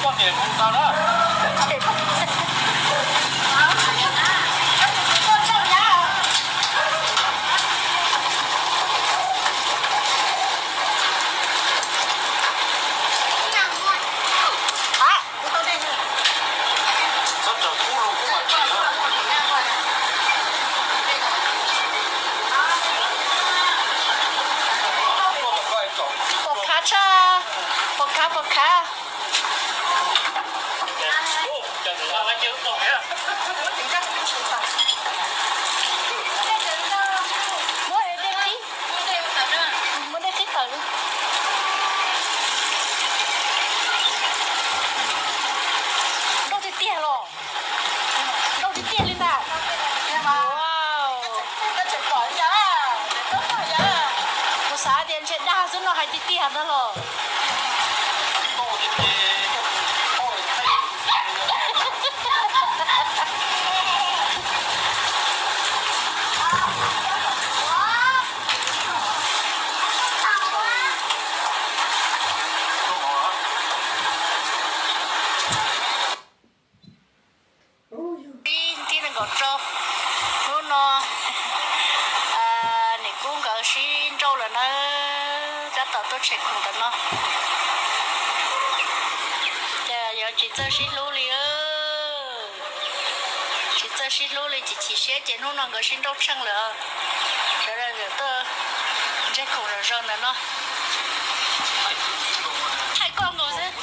Pos khav tshaj, pos khav, pos khav. Muab dej qhib, muab dej qhib tawm li. Nrauj tiag tiag los? Nrauj tiag tiag li ntag. Wow. Kuv xav tias ntshe dag xwb no, hais tiag tiag ntag los. Ib thib nees nkaum rau, hnub no niam Kub nkawd sib nrauj lawm nawb, tab tom tuaj tshem khoom ntawm no. Ces yog tsis txawj sib hlub li, tsis txawj sib hlub li ces chim siab ces hnub no nkawd sib nrauj tsheej lawm. Sawv daws tuaj ntsib khoom zom zaws ntawm no. Thaij koj nkaus xwb.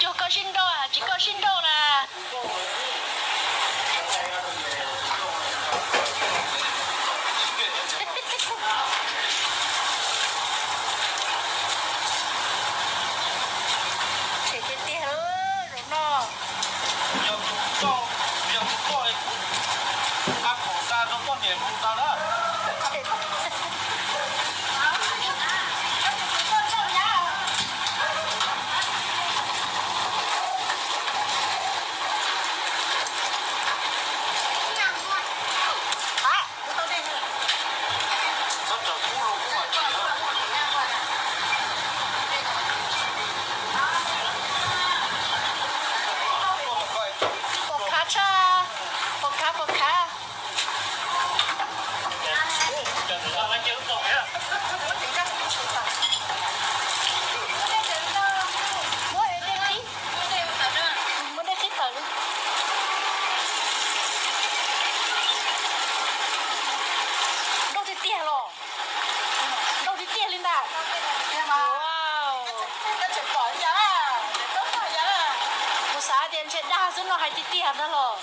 Cuag koj sib nrauj, tsis koj sib nrauj na. Tshem tiag tiag zaum no. Pos khav tshaj, pos khav, pos khav. Muab dej qhib, muab dej qhib tawm li. Nrauj tiag tiag los? Nrauj tiag tiag li ntag. Wow. Kuv xav tias ntshe dag xwb no, hais tiag tiag ntag los.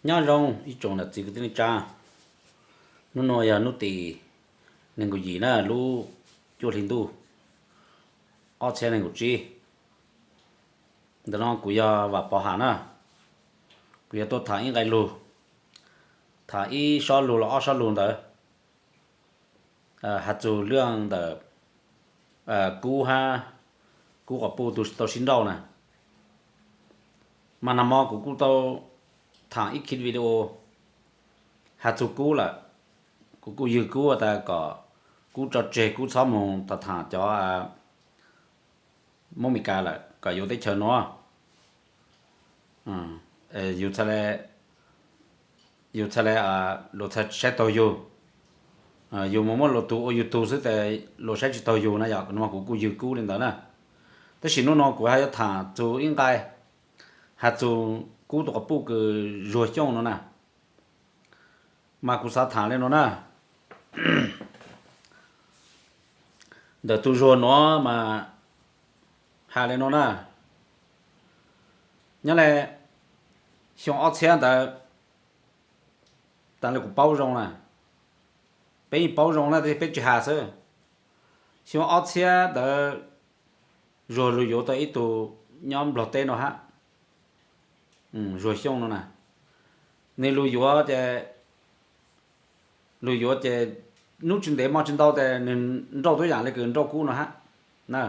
Nyob zoo ib tsoom niam txiv kwv tij neej tsa, hnub no yog hnub tim nees nkaum yim na, lub cuaj hli ntuj ob txhiab nees nkaum tsib. Ntawm no kuv yog Vam Pov Ham na, kuv yog tuaj tham ib nqai lug, tham ib sob lug los ob sob lug ntawd, has txug lub ntawm Kub hab Kub quas puj tau sib nrauj na. Mas nag hmo kuv kuj tau tham ib khib video has txug Kub lawm. Kuv kuj ywg Kub tas kom Kub tso tseg, Kub txhob moog tham tham cov Moob Mes Kas lawm, kom yus teb chaws nuav yus txhaj le luag txhaj saib taug yug. Yus mus muab luag tug ua yug tug xwb tes luag saib tsis taug yug na yom. Nag hmo kuv kuj ywg Kub li ntawd na. Tab sis hnub no kuv hab yuav tham txug ib nqai has txug Kub tug quas puj kws Zuag Xyooj no na. Mas kuv xav tham le nuav na. Ntawm tug Zuag nuav mas has le nuav na. Nyob le xyoo ob txhiab ntawd, tas le kuv paub zoo na, peb yeej paub zoo na, tab sis peb tsis has xwb. Xyoo ob txhiab ntawd Zuag lug yuav tau ib tug nyob Nplog teb no hab, Zuag Xyooj no na, nws lug yuav ces, lug yuav ces hnub tsis ntev hmo tsis ntau ces nws nrauj tuab yaam le kws nrauj Kub no hab na.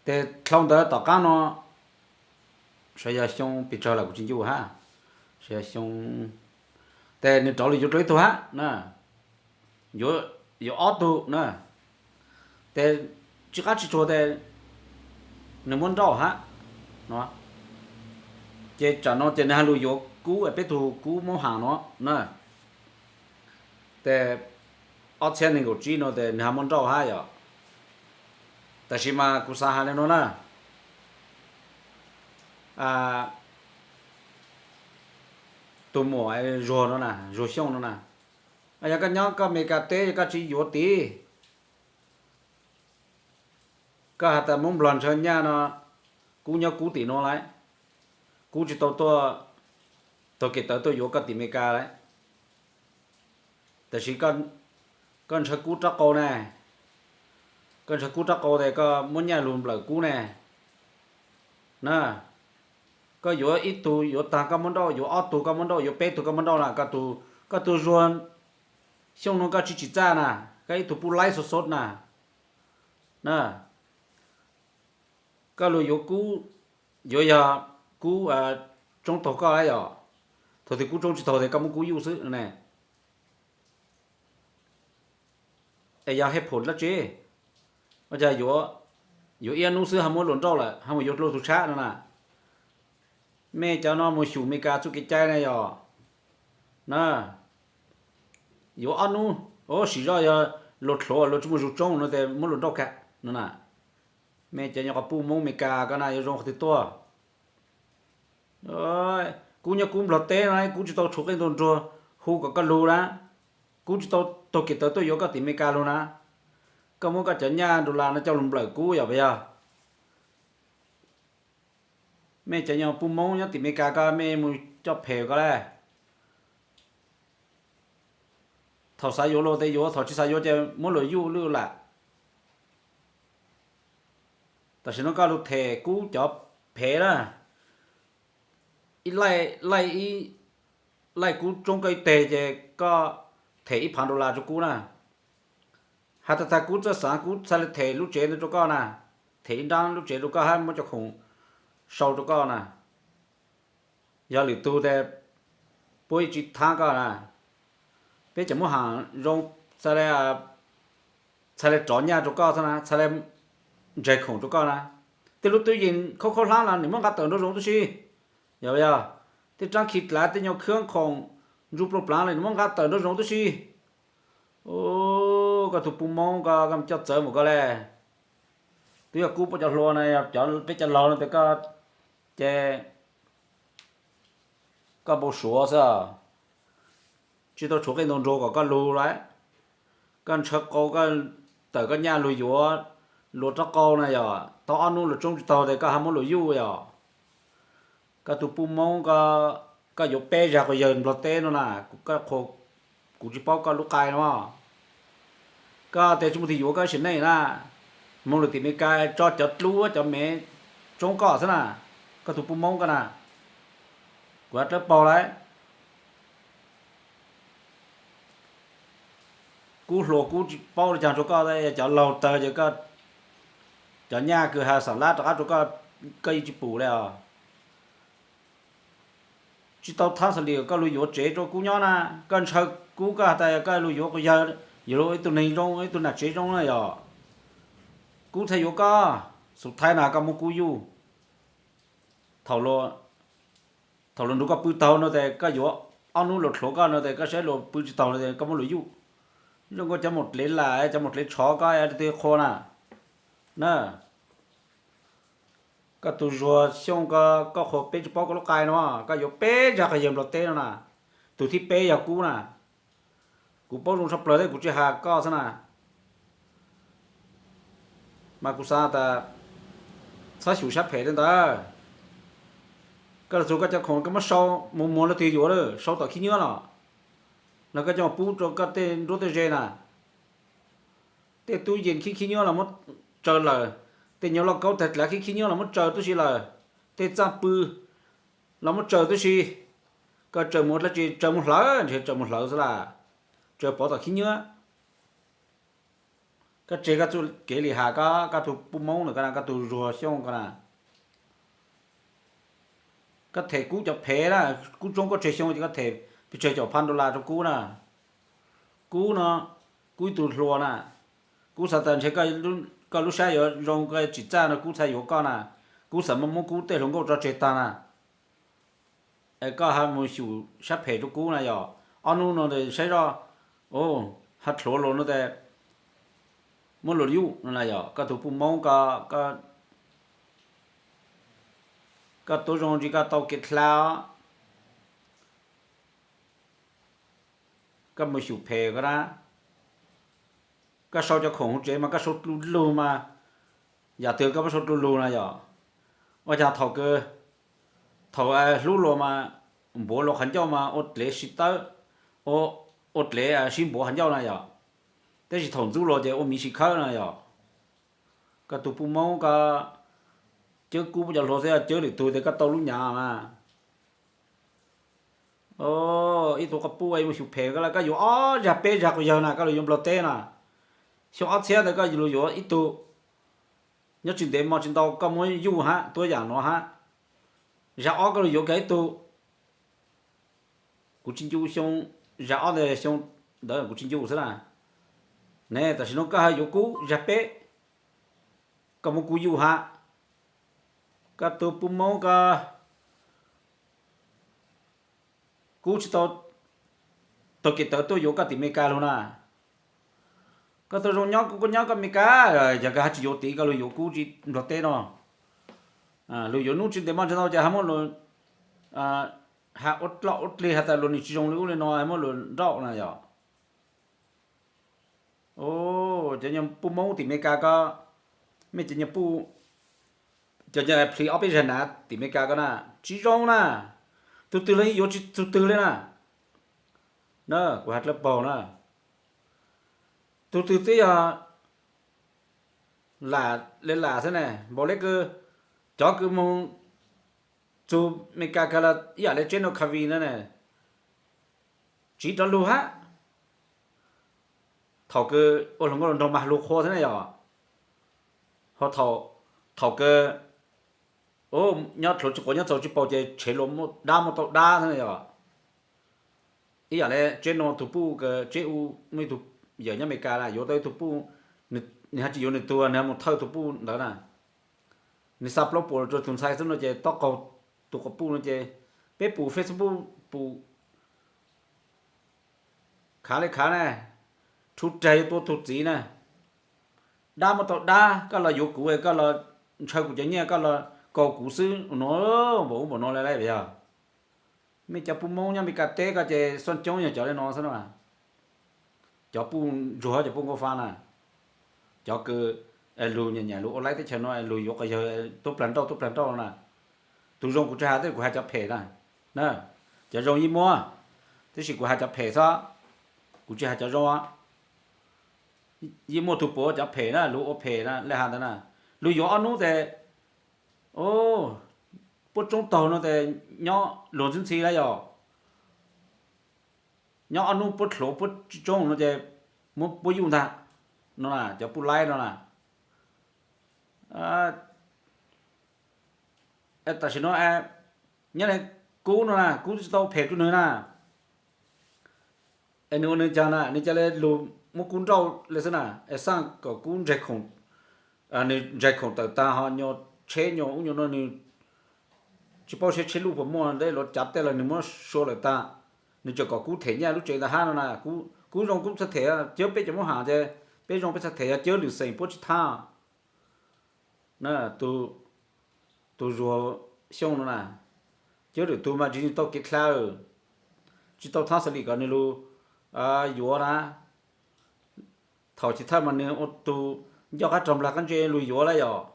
Ces dlhau ntawd tom qaab no, sav yog Xyooj pes tsawg lawm kuv tsis ncu hab, sav yog Xyooj, ces nws rov lug yuav dlua ib tug hab na, yuav, yuav ob tug na, ces tsis qab tsis tsuag ces nws muab nrauj hab no. Ces tsam no ces nws ha lug yuav Kub es peb tug Kub Moob Has no na. Ces ob txhiab nees nkaum tsib no ces nws ha muab nrauj hab yom. Tab sis mas kuv xav has le nuav na, tus muam Zuag no na, Zuag Xyooj no na, yog koj nyob koj Amelikas teb yog koj tsis yuav tid, koj has tas Moob Nplog ntshaw nyaj no, Kub nyob Kub tim nuav lawm, Kub tsis tau tuaj taug kev tawv tuaj yuav koj tim Amelikas lawm. Tab sis koj ntshaw Kub rab qau ne, koj ntshaw Kub rab qau tes koj muab nyaj lug nplawm Kub ne na. Koj yuav ib tug yuav taag koj muab nrauj, yuav ob tug koj muab nrauj, yuav peb tug koj muab nrauj na, koj tug Zuag Xyooj no koj tsis tsim txaj na, koj ib tug pub laib xov xov na. Na, koj lug yuav Kub, yuav yog Kub tsoob taug koj lawm yom. Thaum twg Kub tsoob tsis taug tes koj muab Kub yuj xwb ne. Es yog hej phoom dlaab tsi? Ua cas yuav ib ob nub xwb ho muab luas nrauj lawm, ho mus yuav dlua tug tshab no na? Mej cov no mus xyum Amelikas txuj kev cai na yog na. Yuav ob nub, sim zoj yog luas dlhuav luas tsis muaj zug tsoob no tes muab luas nrauj kag no na. Mej cov nyuam qhuav puj Moob Amelikas ko na yuav zoo qhov twg tuaj? Kub nyob Kub Nplog teb no, Kub tsis tau tshuav qeej ntaug nruag hu kom koj lug na. Kub tsis tau taug kev tawv tuaj yuav koj tim Amelikas lug na. Koj muab koj cov nyaj dollar no coj lug nplawm Kub yog puas yog? Mej cov nyuam puj Moob nyob tim Amelikas ko mej mus coj phem ko lawm. Thaum xav yuav luas tes yuav, thaum tsis xav yuav ces muab luas yuj lwj lam. Tam sim no koj lug them Kub cov phem na, ib laij, laij Kub tsoob koj ib teg ces koj them ib phav dollar rua Kub na. Has tas tag Kub txawj xaav, Kub txhaj le them lub tsev ntawd rua koj na, them ib nraab lub tsev rua koj hab muab cov khoom sau rua koj na. Yog lwm tug tes puab yeej tsis thaab koj na. Peb cov Moob Has zoo, txhaj le rov nyaj rua koj xwb na, txhaj le ntseg khoom rua koj na. Tej lub tub yees khaub khaub hlab los nws muab nqa tawm nruab zoov tub si, yog puas yog? Tej tsaab khi dlav, tej nyuag khab khoom ntsuj plua plaav los nws muab nqa tawm nruab zoov tub si. Koj tug puj Moob ko, koj coj txawv mus koj le. Twb yog Kub puab cov hlua na, peb cov laug no tes koj, ces koj npau suav xwb. Tsis tau tshuav qeej ntaug nruag kom koj lug lawm. Koj ntshaw qau, koj tawm koj nyaj lug yuav luas rab qau na yog, tau ob nub luas tsoob tsis taug tes koj ho muab luas yuj yog. Koj tug puj Moob ko, koj yuav peb zag quas yawg Nplog teb no na, koj qhuas, kuv tsis paub koj lub qai no. Koj tes tsis muaj twg yuav koj sim neej na, moog lug tim Amelikas tso cov dlub cov mev tsoob koj xwb na, koj tug puj Moob ko na. Kuv has dlawb paug lawm. Kub hluas Kub tsis paub le caag rua koj, cov laug tawg ces cov nyaj kws has xam lab rov qab rua koj, koj yeej tsis pum le os. Tsis tau thaab xav li koj lug yuav tsev rua Kub nyob na, koj ntshaw Kub, koj has tas koj lug yuav quas yawg, yuav lug ib tug neeg zoo, ib tug nam tsev zoo na yog. Kub txhaj yuav koj, xus thaib na koj muab Kub yuj. Thaum luas nrug koj pw taug no tes koj yuav ob nub luas dlhuav koj no tes koj saib luas pw tsis taug no tes koj muab luas yuj. Zoo nkaus cov maum dlev lam, cov maum dlev tshov koj twb qhua na. Na, koj tug Zuag Xyooj ko, koj qhuas peb tsis paub koj lub qai no, koj yuav peb zag quas yawg Nplog teb no na. Tug thib peb yog Kub na. Kuv paub zoo tshaj plawg thiab kuv tsis has koj xwb na. Mas kuv xav tas txhob xyum sab phem li ntawd. Koj lug txug koj cov khoom koj muab sau mus muag luag twg yuav lawm, sau tom khib nyiab los, los koj coj mus pub rua koj tej nruab tej ze na. Tej tub yees khib khib nyiab los muab tsaws lawm, tej nyuag lauj kaub tag dlav khib khib nyiab los muab tsaws tub si lawm, tej txaj pw Los muab tsaws tib si, koj tsaws mus dlaab tsi? Tsaws mus hlawv, ntshe tsaws mus hlawv xwb las, tsaws pov tom khib nyiab. Koj tseg koj txuj kev li has koj, koj tug puj Moob na, koj tug Zuag Xyooj ko na. Koj them Kub cov phem na, Kub tsoob koj tsawg xyoo ces koj them pes tsawg caum pha dollar rau Kub na. Kub no, Kub ib tug hluas na, Kub xav tas ntshe koj lub sab yuav zoo koj tsis txaj no Kub txhaj yuav koj na. Kub xav muab Kub tej hluas nkauj tso tseg tag na. Es koj ho mus xyum sab phem rau Kub na yom. Ob hnub no saib zoj, ho thuav luag no tes muab luag yuj no na yom. Koj tug puj Moob ko, koj tuab zoo ntsis koj tau kev dlha os. Koj mus xyum phem ko na. Koj sau cov khoom hauv tsev mas koj sau dlua lug mas, yam twg koj muab sau dlua lug na yom. Ua cas thaum, thaum hlub luag mas npuav luag qhov ncauj mas ua dlev sib tawb, ua dlev sib npuav qhov ncauj na yom. Tab sis thaum ntxub luag ces ua miv sib khawb na yom. Koj tug puj Moob ko, cawb Kub cov hluas xwb, cawb lwm tug tes koj tau lub nyav mas. Ib tug quas puj mus xyum phem ko lawm, koj yuav ob zag peb zag quas yawg na, koj los yuav Nplog teb na. Xyoo ob txhiab ntawd koj los yuav ib tug, nyob tsis ntev mo tsis ntau koj muab yuj hab tuab yam no hab. Zag ob koj los yuav kiag ib tug. Kuv tsis ncu xyoo, zag ob ntawd xyoo ntawd kuv tsis ncu xwb na. Ne tam sim no koj ho yuav Kub zag peb, koj muab Kub yuj hab. Koj tug puj Moob ko, Kub tsis tau taug kev tawv tuaj yuav koj tim Meskas lug na. Koj tug zoo nyob Kub, koj nyob koj Meskas, yog koj ho tsis yuav tid koj lug yuav Kub tsis Nplog teb no. Lug yuav nub tsis ntev mo tsis ntau ces ho muab lug has ua dloj ua dlig has tas luag nws tsis zoo li ub li no muab lug nrauj na yom. Cov puj Moob tim Meskas ko, mej cov, cov plhis ob peb zag nav tim Meskas ko na, tsis zoo na. Tug twg los yeej yuav tsis txug twg li na. Na kuv has dlawb paug na, tug twg twb yog lam le lam xwb ne, npaum le kws cov kws moog txug Meskas kag los ib yam le James Carville na ne, tsiv rov lug hab. Thaum kws ua hluas nkauj nraug mas lug qhua xwb ne yom. Ho thaum kws nyob dlhuav tsis quav nyob txaus tsis paug ces tshev luag dab muaj tau dab xwb ne yom. Ib yam le Tseb no tug puj kws Tseb u, muaj ib tug yawm nyob Meskas na yuav tau ib tug puj, nws ho tsis yuav nws tug, nws ho mus thawj tug puj ntawd na. Nws xa plaub puas rau tug ntxhais xwb no ces tob qaug tug quas puj no ces peb pum Facebook pum khav le khav na, rhu rag yuav tua tug txiv na. Dab muaj tau dab, koj los yuav kuv, koj los ntshaw kuv cov nyiaj, koj los kaus kuv xwb no, npaum ub npaum no le yog. Mej cov puj Moob nyob Meskas teb ko ces xoj coob yog cov le no xwb na. Cov puj ntsuag, cov puj nkauj fa na, cov kws lug nyaim nyaim lug ua laib teb chaws no lug yuav quas yawg tub plag nrauj tub plag nrauj no na. Tug zoo kuv tsis has, tab sis kuv has cov phem na. Cov zoo yeej muaj, tab sis kuv has cov phem xwb, kuv tsis has cov zoo. Yeej muaj tug puav cov phem na, lug ua phem na, le has ntawd na. Lug yuav ob nub tes, puab tsoob taug no tes nyob luag ntxhi ntxhi lawm yog. Nyob ob nub puab dlhuav puab tsoob no ces muab puab yuj ntag no na, cov puj laib no na. Tam sim no nyob le Kub no na, Kub tsis tau phem rau nwg na. Es nws ua nws caag na, nws ca le lug muab Kub nrauj le xwb na, es xaaj kom Kub ntseg khoom, nws ntseg khoom tawm taag ho nyuas tsheb nyuas ub nyuas no nws tsis paub seb tsheb luj puas muaj, tej luas cav tej los nws muab sua lawm tag. Nws tseem kom Kub them nyiaj lub tsev ntawd hab no na. Kub zoo Kub txhaj them, cawb peb cov Moob Ham ces peb zoo peb txhaj them, yog cawb lwm xeem puab tsis thab. Na, tug Zuag Xyooj no na, cawb lwm tug mas tsis tau kev dlha, tsis tau thab xws li kom nws lug yuav na. Thaum chiv thawj mas nws ua tug ncauj qab rog nplag qab ntse lug yuav lawm yom.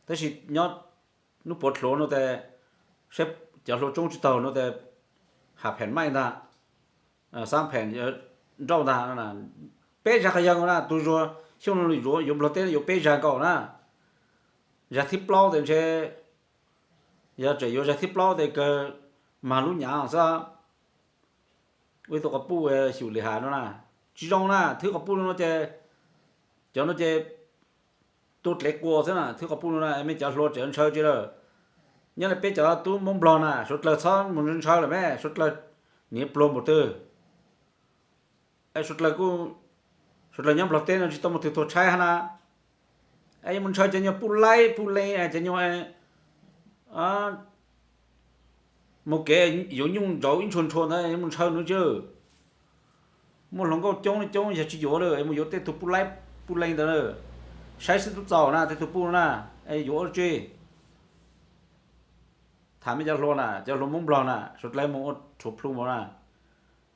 Tab sis nyob nub puav dlhuav no tes, saib cov hluas tsoob tsis taug no tes, has phem maij ntag, xaab phem nrauj ntag. Peb zag qhov yawg nkaus na, tug Zuag Xyooj no lug yuav, yuav Nplog teb yuav peb zag nkaus na. Zag thib plaub tes ntshe, yog tseem yuav zag thib plaub tes kawg mag lub nyav xwb. Ua ib tug quas puj xyum li has no na, tsis zoo na, thwb quas puj no ces, cov no ces tua dlev quas xwb na, thwb quas puj no na, mej cov hluas tseem ntshaw tsi lawm. Nyob li peb cov tub Hmoob Nplog na, suav dlawg txhob mus ntshaw lawm me, suav dlawg niam pluag npaum twg. Suav dlawg kuj, suav dlawg nyob Nplog teb no tsis tau muaj tug tuag tshaib hab na. Es yuav mus ntshaw cov nyuag puj laib puj leej, cov nyuag mus kev yuav nyuj ntsauv ib ntshua ntshua ntawd yuav mus ntshaw nws tsi. Muaj hluas nkauj coob li coob yog tsis yuav lawm, mus yuav tej tug puj laib puj leej ntawd. Saib xwb tub txaus na, tej tug puj na, yuav ua tsi. Tham mej cov hluas na, cov hluas Hmoob Nplog na, suav dlawg mus ua rhuav plhu npaum na,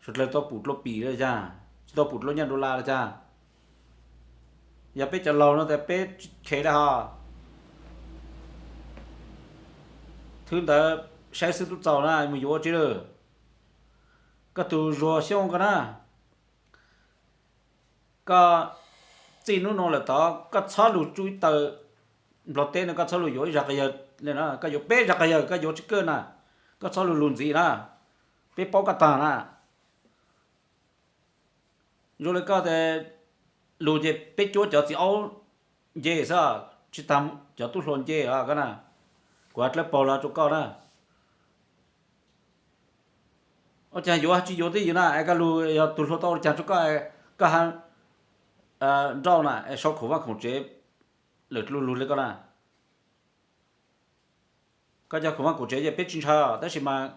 suav dlawg tau pum dlua pim li cas, tsis tau pum dlua nyaj dollar li cas. Yog peb cov laug no tas peb tsis khev li hos. Thwb ntawd saib xwb tub txaus na, mus yuav ua tsi lawm. Koj tug Zuag Xyooj ko na, koj txij hnub no lawm tod koj txhob lug tsuj ib tawg Nplog teb no, koj txhob lug yuav ib zag quas yawg li na, koj yuav peb zag quas yawg koj yuav tsis kawg na, koj txhob lug lug ntxiv na, peb paub koj taag na. Zoo li koj tas lug ces peb cuab cov txiv aub nce xwb, tsis tas cov tub hluas nce os koj na. Kuv has dlawb paug los rua koj na. Ua caag yuav tsis yuav twb ywm na, es koj lug yog tug hluas tau ua caag rua koj, koj ha nrauj na, es sau khoom vaj khoom tsev lawm lug lug li koj na. Koj cov khoom vaj khoom tsev ces peb tsis ntshaw, tab sis mas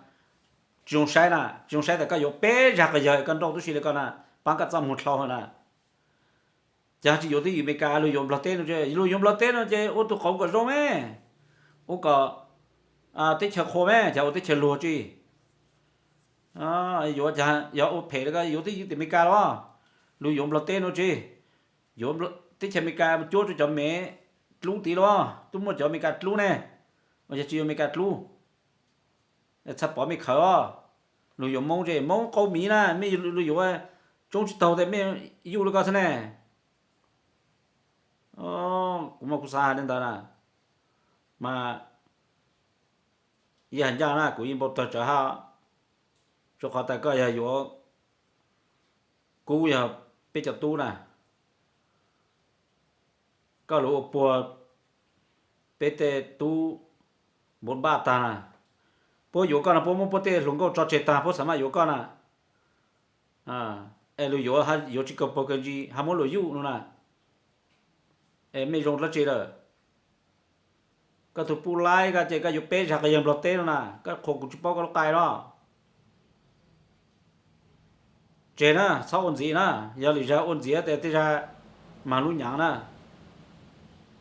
tsis zoo saib na, tsis zoo saib tas koj yuav peb zag quas yawg koj nrauj tub si li koj na, paab koj txaj muag dlhau hawm na. Caag tsis yuav twb ywm Amelikas, lug yuav Nplog teb no, lug yuav Nplog teb no ces ua tug qauv kom zoo me, ua kom teb chaws qhua me, caag ua teb chaws luag tsi. Yuav, yog ua phem li koj yuav twb ywm tim Amelikas los, lug yuav Nplog teb no tsi. Yuav teb chaws Amelikas mus cuab rua cov Mev dlub tid los, tub muaj cov Amelikas dlub ne, ua yog tsis yuav Amelikas dlub. Txhaj pov mej khawv os. Lug yuav Moob tsi, Moob qau miv na, mej lug yuav tsoob tsis taug tas mej yuj li koj xwb ne. Kuv mas kuv xav has li ntawd na, mas yeej has ncaj na kuv yeej npau tawg tsawv hab, rua qhov tas koj yog yuav kub yog peb cov tub na, koj lug ua puag peb tej tub npua npaj taag na, puab yuav koj no puab muab puab tej hluas nkauj tso tseg taag puab xaav maj yuav koj na. Es lug yuav, yuav tsis kawg paug kawg ntsis hab muab luag yuj no na. Es mej zoo dlaab tsi lawm? Koj tug puj laib koj ces koj yuav peb zag quas yawg Nplog teb no na, koj qhuas kuv tsis paub koj lub qai los. Tseg na, txhob ua ntxiv na, yog lwm zag ua ntxiv tes tej zag mag lub nyaav na.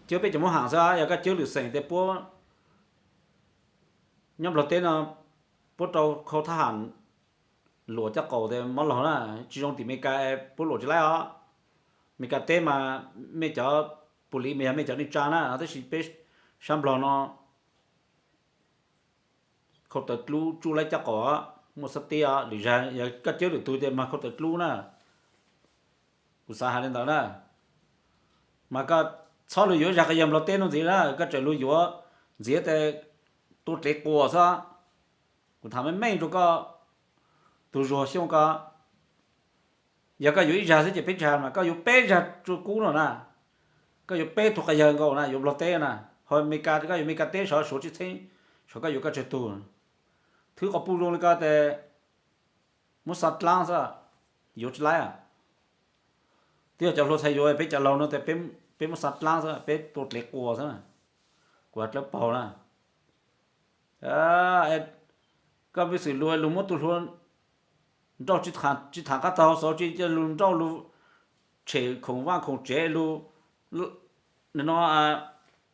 Cawb peb cov Moob Ham xwb, yog koj cawb lwm xeem tes puab nyob Nplog teb no puab rau khau thab ham luam caj qaum tes mob laug na, tsis zoo tim Amelikas puab luam tsis laib os. Amelikas teb mas mej cov pum liv mas yog mej cov neej tsaa na, tab sis peb sab Nplog no khau tawv dlub tsuj laib caj qaum, muaj xab tib os, lwm zag yog koj cawb lwm tug tes mag khau tawv dlub na. Kuv xav has li ntawd na. Mas koj txhob lug yuav zag quas yawg Nplog teb no ntxiv na, koj tseem lug yuav ntxiv tes tua dlev quas xwb. Kuv tham meej meej rua koj, tug Zuag Xyooj ko, yog koj yuav ib zag xwb ces peb tsis has, mas koj yuav peb zag rua kub no na. Koj yuav peb tug quas yawg nkaus na, yuav Nplog teb na, ho Amelikas koj yuav Amelikas teb sov Suav tsi txheeb, sov koj yuav koj tsawg tug. Thwb quas puj zoo li koj tes muab xa dlaab xwb, yuav tsis laib. Twb yog cov hluas txhaj yuav, peb cov laug no tes peb muab xa dlaab xwb, peb tua dlev quas xwb. Kuv has dlawb paug na. Koj peb xwm lug lug muab tug hluas nrauj tsis tham qab taug xauv tsi, lug nrauj lug tshem khoom vaj khoom tsev lug, no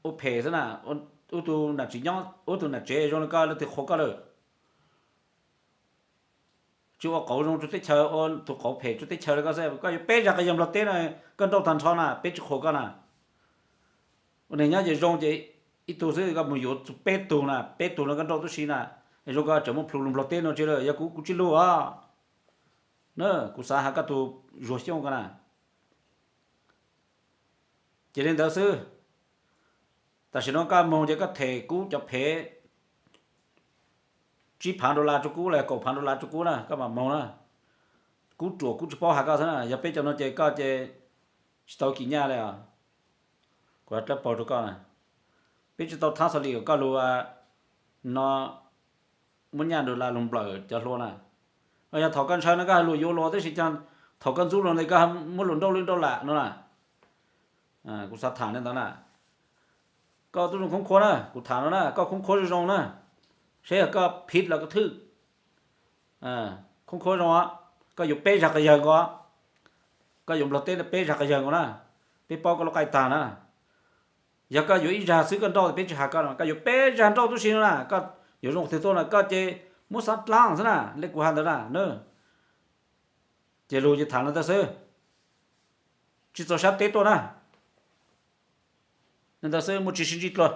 ua phem xwb na. Ua tug nam tsev nyob, ua tug nam tsev zoo li koj leej twg qhuas koj lawm? Tsis ua qauv zoo rua teb chaws, ua tug qauv phem rua teb chaws li koj xwb. Koj yuav peb zag quas yawg Nplog teb no, koj nrauj taag nrho na peb tsis qhuas koj na. Ua neeg nyob ces zoo ces ib tug xwb, koj mus yuav peb tug na, peb tug no koj nrauj tub si na. Zoo koj tseem muaj plhu lug Nplog teb no tsi lawm, yog kuv kuv tsis lug os. Na, kuv xav has koj tug Zuag Xyooj ko na. Ces li ntawd xwb. Tam sim no koj moog ces koj them kub cov phem, tsib phav dollar rau kuv los kaum phav dollar rau kuv na, koj mam moog na. Kuv ruam kuv tsis paub has koj xwb na, yog peb cov no ces koj ces tsis tau kim nyaj li os. Kuv hais dlawb paug rau koj na, peb tsis tau thab xov li kom koj lug no muab nyaj dollar lug nplawm cov hlua na. Yog thaum koj ntshaw no koj hais lus yuav luag tab sis thaum koj ntxub luag ntawd koj muab luag nrauj lwj nrauj lam no na. Kuv xav tham li ntawd na. Koj tub zoo khoob khuab na, kuv tham no na, koj khoob khuab zoo zoo na, saib yog koj phiv los koj thwj. Khoob khuab zoo os, koj yuav peb zag qhov yawg nkaus, koj yuav nplog teb peb zag qhov yawg nkaus na, peb paub koj lub qaij tag na. Yog koj yuav ib zag xwb koj nrauj peb tsis has koj, koj yuav peb zag nrauj tub si no na, koj yuav zoo twg tuaj no koj ces muab xav dlaab xwb na, le kuv has ntawd na. Ces lug ces tham li ntawd xwb, tsis txaus sab teb tuaj na. Li ntawd xwb, muaj tsis sib ntsib dlua.